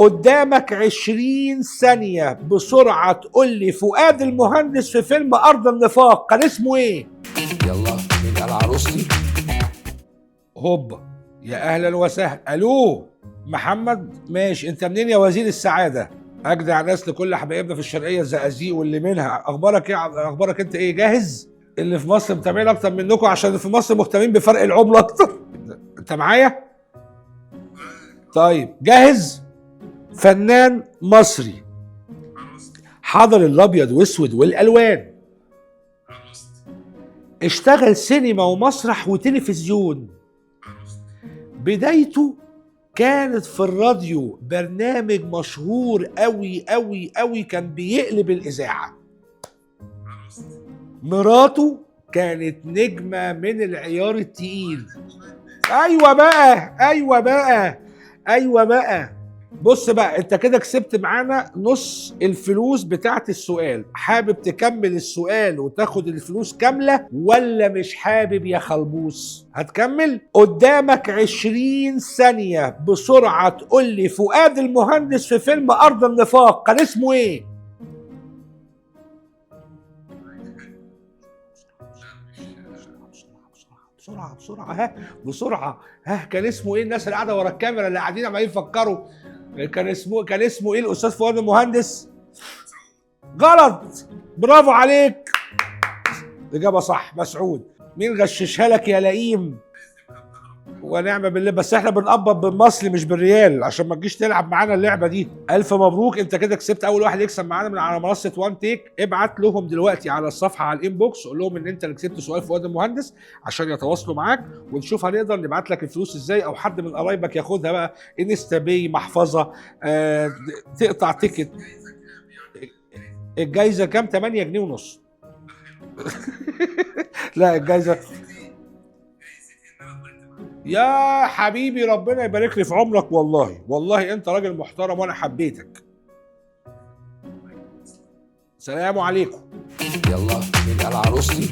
قدامك 20 ثانية بسرعة تقول لي فؤاد المهندس في فيلم أرض النفاق كان اسمه ايه؟ يلا مين قال عروستي؟ هوبا، يا اهلا وسهلا. الو محمد، ماشي. انت منين يا وزير السعادة؟ اجدع ناس لكل حبايبنا في الشرقية الزقازيق واللي منها. اخبارك ايه؟ اخبارك انت ايه؟ جاهز؟ اللي في مصر متابعين اكتر منكم عشان في مصر مهتمين بفرق العملة اكتر. انت معايا؟ طيب جاهز؟ فنان مصري حضر الابيض واسود والالوان، اشتغل سينما ومسرح وتلفزيون، بدايته كانت في الراديو، برنامج مشهور قوي قوي قوي كان بيقلب الإذاعة، مراته كانت نجمة من العيار التقيل. أيوة بقى، أيوة بقى، أيوة بقى. بص بقى، انت كده كسبت معانا نص الفلوس بتاعت السؤال. حابب تكمل السؤال وتاخد الفلوس كاملة ولا مش حابب يا خلبوس؟ هتكمل؟ قدامك 20 ثانية بسرعة تقول لي فؤاد المهندس في فيلم أرض النفاق كان اسمه ايه؟ بسرعة بسرعة، ها بسرعة، ها كان اسمه ايه؟ الناس اللي قاعدة ورا الكاميرا اللي قاعدين عمالين يفكروا كان اسمه ايه الاستاذ فؤاد المهندس؟ غلط، برافو عليك، اجابه صح مسعود. مين غششها لك يا لئيم؟ ونعم بالله، بس احنا بنقبض بالمصري مش بالريال عشان ما تجيش تلعب معانا اللعبة دي. الف مبروك، انت كده كسبت اول واحد يكسب معانا من على منصة وان تيك. ابعت لهم دلوقتي على الصفحة على ال inbox، قول لهم ان انت اللي كسبت سؤال فؤاد المهندس عشان يتواصلوا معاك، ونشوف هنقدر نبعت لك الفلوس ازاي، او حد من قرايبك ياخدها بقى InstaPay، محفظة، تقطع ticket. الجايزة كام؟ 8 جنيه ونص. لا الجايزة يا حبيبي ربنا يبارك لي في عمرك، والله والله انت راجل محترم وانا حبيتك. سلام عليكم. يلا مين قال عروستي؟